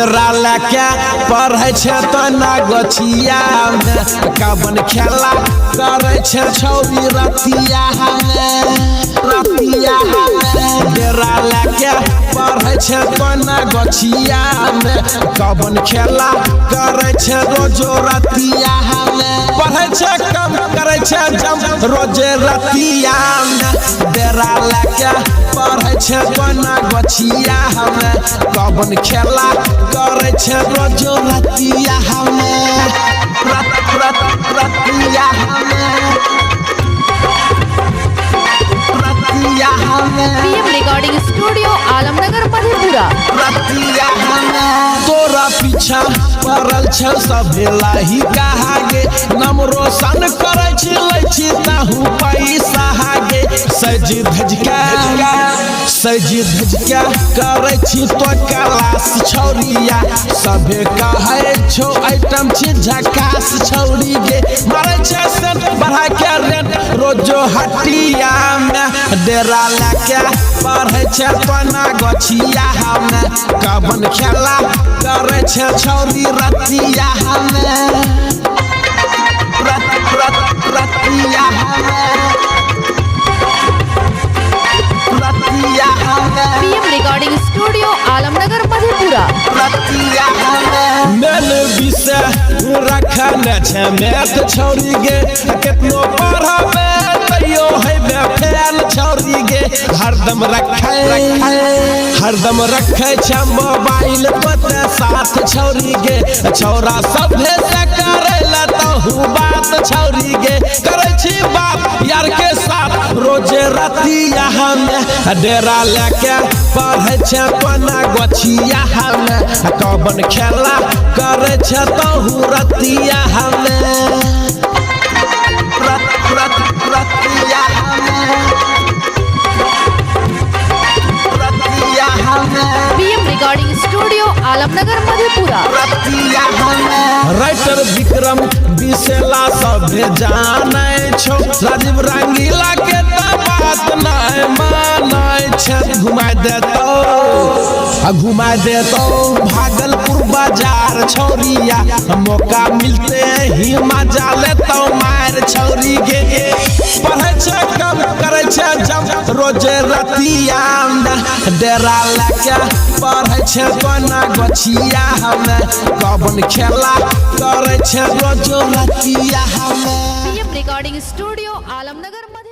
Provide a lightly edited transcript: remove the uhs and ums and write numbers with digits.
डेरा लए पढ़ै छै तना गछिया में, कवन खेला करै छै छौरी रतिया में, रतिया में। डेरा लए पढ़ै छै तना गछिया में, कवन खेला करै छै रोजो रतिया में। पढ़ै छै कम करै छै जम रोजे रतिया में, डेरा लए पढ़ै छै तना गछिया में, कवन खेला करै छै रोजो रतिया में, रत रत रतिया में, रतिया में। PM recording studio Alamnagar Madhepura. Ratia में तोरा पीछा पड़ल छै सभे लाही कहागे, नाम रोशन करै छी लै छी ताहू पैसा हागे। सज धज के सज धज के करै छी तो क्लास छौरिया, सभे कहै छौ आइटम छी झकास छौरी गे। मारै छै सेंट बढ़ा के रेंट रोजो हटिया में, डेरा लए के पढ़ै छै तना गछिया में, कवन खेला करै छै छौरी रतिया में, रत रत रतिया में, रतिया में। PM recording studio Alamnagar Madhepura. Ratia में मेन विषय रखने छै मैथ छौरी गे, केतनो पढ़बे तैयो हेबे फेल छौरी गे। हरदम रखै हरदम रखै छै मोबाइल पर साथ छौरी गे, छौरा सभे से करै ला तहु बात छौरी गे। करै छी बात यार के साथ रोजे रतिया में, डेरा लए पढ़ै छै तना गछिया में, कवन खेला करै छै तहु रतिया में, रत रत रतिया में, रतिया में। PM recording studio Alamnagar Madhepura. Ratia में राइटर विक्रम बिसेला सभे जानै छौ, राजीव रंगीला के त बात नै मानै छै। घुमा देतौ घुमा देतौ भागलपुर बाजार छौरिया, मौका मिलते ही मजा लेतौ मार छौरी गे। पढ़ै छै कम करै छै जम रोजे रतिया में, डेरा लए पढ़ै छै तना गछिया में, कवन खेला करै छै रोजो रतिया में। PM recording studio Alamnagar Madhepura.